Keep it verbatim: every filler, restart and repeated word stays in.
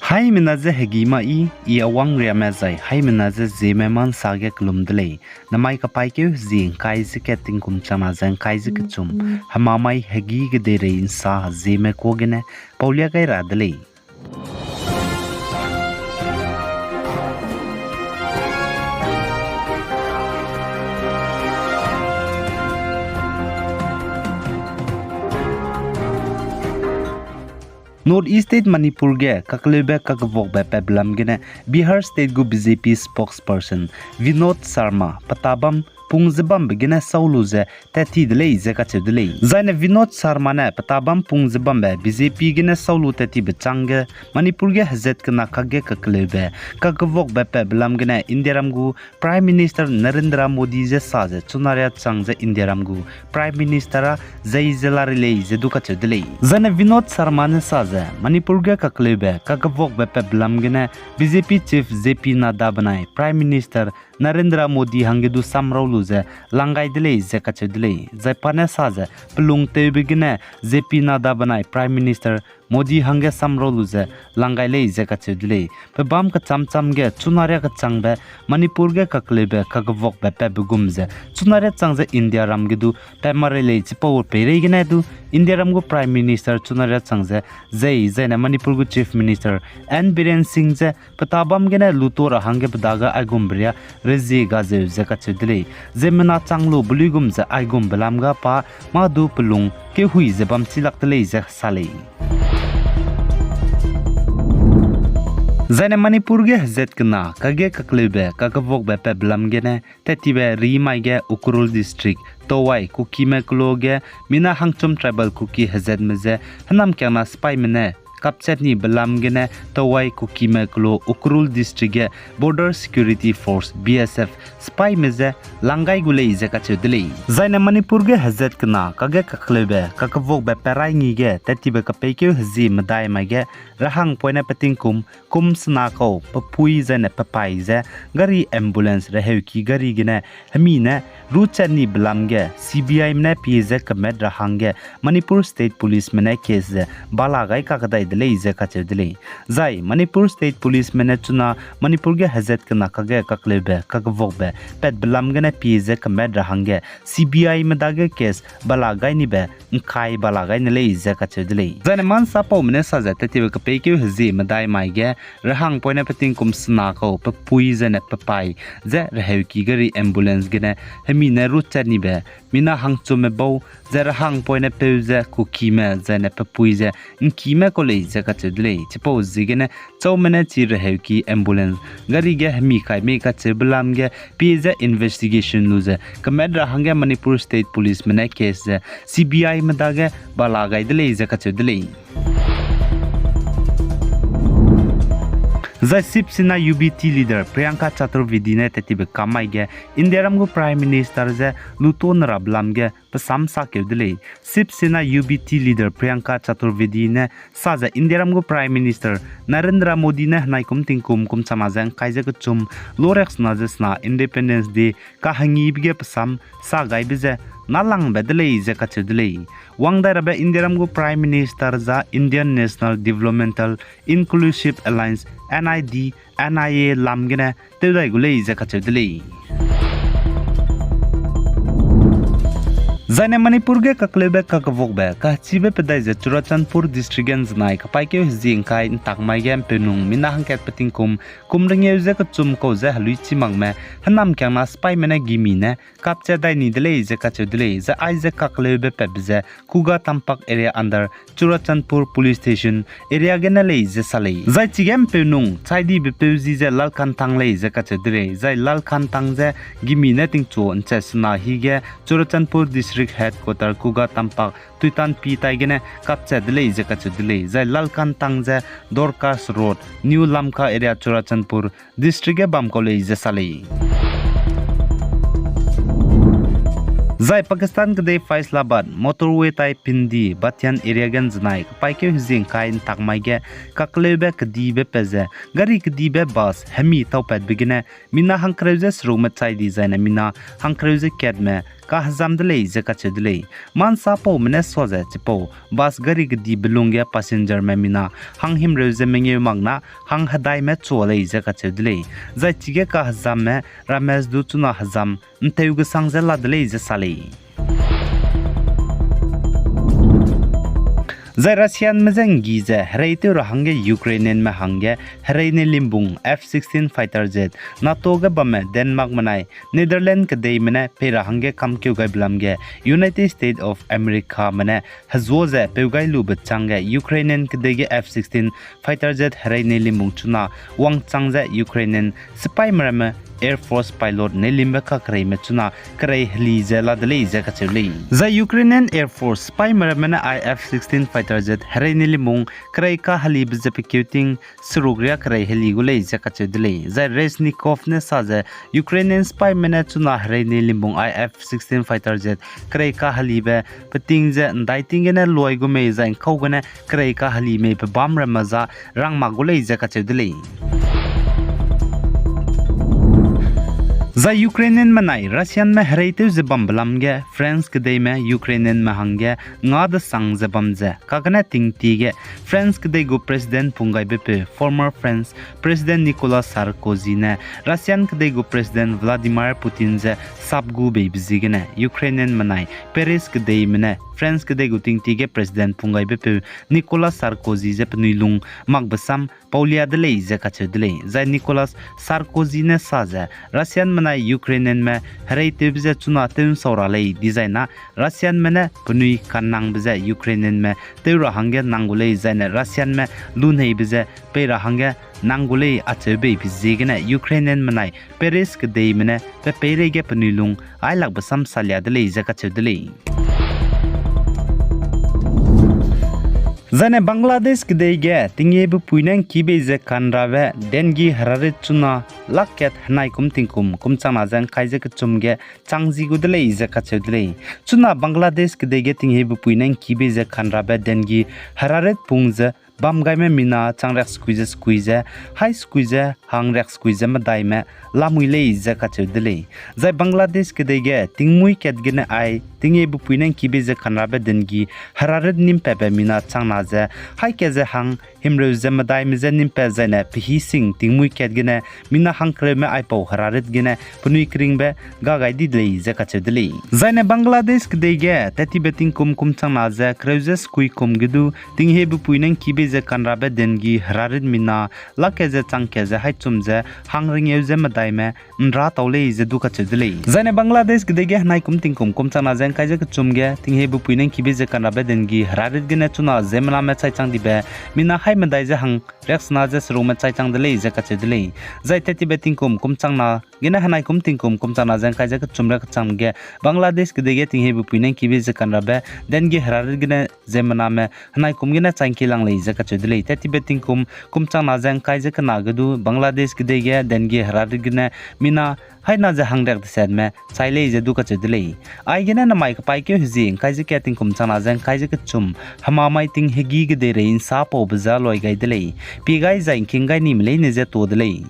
Haimena ze hegî ma i, i awang riame zai haimena ze Zeme ma nsa ge kelum de lei. Namai kapaîkeu hezie ngkai ze kat tingkum changna ze ngkai ze kechum, hemamai hegî kedeirei nsa Zeme kuâ gene paulia gai ra de lei. North East State Manipur ge kakleube kakevuakbe patbe lam gene Bihar State gu B J P spokesperson Vinod Sharma petabam pung ze bambe gene sau lu ze tat ti de lei ze kacheu de lei. Zaine Vinod Sharma ne petabam pung ze bambe B J P gene sau lu tat tibe chângge Manipur ge hezat kena kage kakleube kakevuakbe patbe lam gene Indiaram gu Prime Minister Narendra Modi je sa ze chuna riâ chang ze Indiaram gu Prime Minister â zei ze la ri lei ze du kacheu de lei. Zaine Vinod Sharma ne sa ze Manipur ge kakleube kakevuakbe patbe lam gene B J P Chief J P Nadda benai Prime Minister Narendra Modi hangge du samrau lu ze lang gai de lei ze kacheu de lei. Zai pa ne sa ze pelung tewbe gene J P Nadda benai Prime Minister Modi hangge samrau lu ze lang gai lei ze kacheu de lei. Pebâm kechâm châm ge chuna riâ kechangbe Manipur ge kakleube kakevuakbe patbe gum ze chuna riâ chang ze Indiaram ge du pat ma rei lei. Chipau peireigene du Indiaram gu Prime Minister chuna riâ chang ze zei zaine Manipur gu Chief Minister N Biren Singh je petabam gene luto ra hangge pe dage aigumbe riâ rezie ga zeu ze kacheu de lei. Ziemmena chang lu be luigum ze aigumbe lam ga pa mâ du pelung keuhui ze bam chi lak de lei ze sa lei. Zaine Manipur ge hezat kena kage kakleube kakevuakbe patbe lam gene tat tibe rimai ge Ukhrul District, Tawai Kukime keloa ge mina Hangchom Tribal Kuki hezatme je hênamkiangna sipaime ne kapchat ni be lam gene Tawai Kukime keloa Ukhrul District ge Border Security Force, B S F sipaime je lang gai gu lei ze kacheu de lei. Zaine Manipur ge hezat kena kage kakleube kakevuakbe perai ngi ge tat tibe kapeikeu hezie medai mai ge rehangpoine pe tingkum kum sena kau pe pui zaine pe pai ze gari ambulance reheuki gari gene hemi ne ruchat ni be lam ge C B Ime ne pie ze kemat ra hangge Manipur State Policeme ne case ze bala gai kakdai de lei ze kacheu de lei. Zai Manipur State Policeme ne chuna Manipur ge hezat kena kage kakleube kakevuakbe patbe lam gene pie ze kemat ra hangge C B Ime dage case bala gai nibe ngkai bala gai ne lei ze kacheu de lei. Zaine mansapaume ne sa ze tat tibe kapeikeu hezie medai mai ge rehangpoine pe tingkum sena kau pe pui zaine pe pai ze reheuki gari ambulance gene hemi ne ruchat nibe mina Hangchomme bau ze rehangpoine peu ze Kukime zaine pe pui ze ngkime kau lei ze kacheu de lei. Chipau ziegene chaume ne chi reheuki ambulance gari ge hemi kai mei kacheube lam ge pie ze investigation lu ze kemat ra hangge Manipur State Policeme ne case ze C B Ime dage bala gai de lei ze kacheu de lei. Zai Shiv Sena U B T leader Priyanka Chaturvedi ne tat tibe kam mai ge Indiaram gu Prime Minister je luto ne rabe lam ge pe sam sakeu de lei. Shiv Sena U B T leader Priyanka Chaturvedi ne sa ze Indiaram gu Prime Minister Narendra Modi ne henai kum tingkum kum changna ze ngkai ze kechum loriaksena ze sena Independence Day kahengibe ge pe sam sa gaibe ze nâlangbe de lei ze kacheu de lei. Wang dai rabe Indiaram gu Prime Minister za Indian National Developmental Inclusive Alliance, N I D, N I A lam gene tew dai gu lei ze kacheu de lei. Zaine Manipur ge kakleube kakevuakbe kachibe pedai ze Churachandpur District ge nzenai kapaîkeu hezie ngkai ntak mai ge mpeunung mina hangkat pe tingkum kum rengeu ze kechum kau ze heluichi makme hênamkiangna sipaîme ne gimi ne kapchat dai ni de lei ze kacheu de lei. Zai aize kakleube patbe ze Khuga Tampak area under Churachandpur Police Station area gene lei ze sa lei. Zai chige mpeunung chaidibe peu zi ze Lalkhanthang lei ze kacheu de lei. Zai Lalkhanthang ze gimi ne tingchu nchat sena hige Churachandpur District Headquarter Khuga Tampak tuitan pi tai gene kapchat de lei ze kacheu de lei. Zai Lalkhanthang ze Dorcas Road, New Lamka area, Churachandpur District ge bam kau lei ze sa lei. Zai Pakistan kedei Faisalabad motorway tai Pindi Bathian area ge nzenai kapaîkeu hezie ngkai ntak mai ge kakleube kedibe pat ze gari kedibe bus hemi taupatbe gene mina hangkereu ze seruk mechai di zaine mina hangkereu ze katme kahezam de lei ze kacheu de lei. Mansapaume ne sa ze chipau bus gari kedibe lungge passengerme mina hang himreu ze mengeu mak na hang hedaime chua lei ze kacheu de lei. Zai chige kahezamme rames du chuna hezam nteu gesang ze la de lei ze sa lei. Zai Russianme je nggi ze hereitew ra hangge Ukrainianme hangge hereine limbung F sixteen fighter jet NATO ge bamme Denmarkme nai Netherlands kedeime ne pei ra hangge kamkeu gaibe lam ge United States of Americame ne hezuâ ze peu gai lube chângge Ukrainian kedei ge F sixteen fighter jet hereine limbung chuna wangchang ze Ukrainian sipaime ramme Air Force pilot ne limbe kakereime chuna kerei heli ze la de lei ze kacheu lei. Zai Ukrainian Air Force sipaime ramme ne ai F sixteen fighter jet hereine limbung kerei kahelibe ze pekeu ting seruk riâ kerei heli gu lei ze kacheu de lei. Zai Reznikov ne sa ze Ukrainian sipaime ne chuna hereine limbung ai F sixteen fighter jet kerei kahelibe peting ze ndai ting gene luai gu mei zai ngkau gene kerei kaheli mei pe bam ramme za rang mak gu lei ze kacheu de lei. Zai Ukrainianme nai Russianme hereitew ze bambe lam ge France kedeime Ukrainianme hangge nga desang ze bam ze kagene tingtie ge France kedei gu President pung gaibepeu former France President Nicolas Sarkozy ne Russian kedei gu President Vladimir Putin ze sap gu beibe ziegene Ukrainianme nai Paris kedeime ne France kedei gu tingtie ge President pung gaibepeu Nicolas Sarkozy ze penui lung makbe sam paulia de lei ze kacheu de lei. Zai Nicolas Sarkozy ne sa ze Russianme nai Ukrainianme hereitewbe ze chuna tew nsau ra lei dizai na Russianme ne penui kannangbe ze Ukrainianme tew ra hangge nang gu lei zai ne Russianme luneibe ze pei ra hangge nang gu lei acheu beibe ziegene Ukrainianme nai Paris kedeime ne pe peireige penui lung ailakbe sam salia de lei ze kacheu de lei. Zai ne Bangladesh kedei ge tingyebepui ne ngkî bei ze kanrabe dengue herarit chuna lak kat henai kum tingkum kum changna ze ngkai ze kechum ge chang zi gu de lei ze kacheu de lei. Chuna Bangladesh kedei ge tingyebepui ne ngkî bei ze kanrabe dengue herarit pung ze bam gaime mina chang riak sekui ze sekui ze, hai sekui ze hang riak sekui ze medaime lamui lei ze kacheu de lei. Zai Bangladesh kedei ge tingmui kat gene ai tingyebepui ne ngkî bei ze kanrabe dengue herarit nimpatbe mina changna ze, hai kat ze hang himreu ze medaime je nimpat zai ne pehî sing tingmui kat gene mina hangkereume aipau herarit gene penui keringbe ga gai di de lei ze kacheu de lei. Zai ne Bangladesh kedei ge tattibe tingkum kum changna ze kereu ze sekui kum ge du tingyebepui ne ngkî bei ze kanrabe dengue herarit mina lak kat ze chang kat ze hai chum ze hang ringeu ze medaime nra tau lei ze du kacheu de lei. Zai ne Bangladesh kedei ge henai kum tingkum kum changna ze ngkai ze kechum ge tingyebepui ne ngkî bei ze kanrabe dengue herarit gene chuna ziemmename chai chang dibe mina hai medai ze hang riaksena ze serukme chai chang de lei ze kacheu de lei. Zai tattibe tingkum kum changna gene henai kum tingkum kum changna ze ngkai ze kechum riak kechang ge Bangladesh kedei ge tingyebepui ne ngkî bei ze kanrabe dengue herarit gene ziemmename henai kum gene chai ngkî lang lei ze kacheu de lei. Tattibe tingkum kum changna ze ngkai ze kena ge du Bangladesh kedei ge dengue herarit gene mina haina ze hang riak desetme chai lei ze du kacheu de lei. Aigene namai kepaîkeu hezie ngkai ze kat tingkum changna ze ngkai ze kechum hemamai ting hegî kedeirei nsapaube je luai gai de lei. Pie gai zai ngking gai nime leine je tuâ de lei.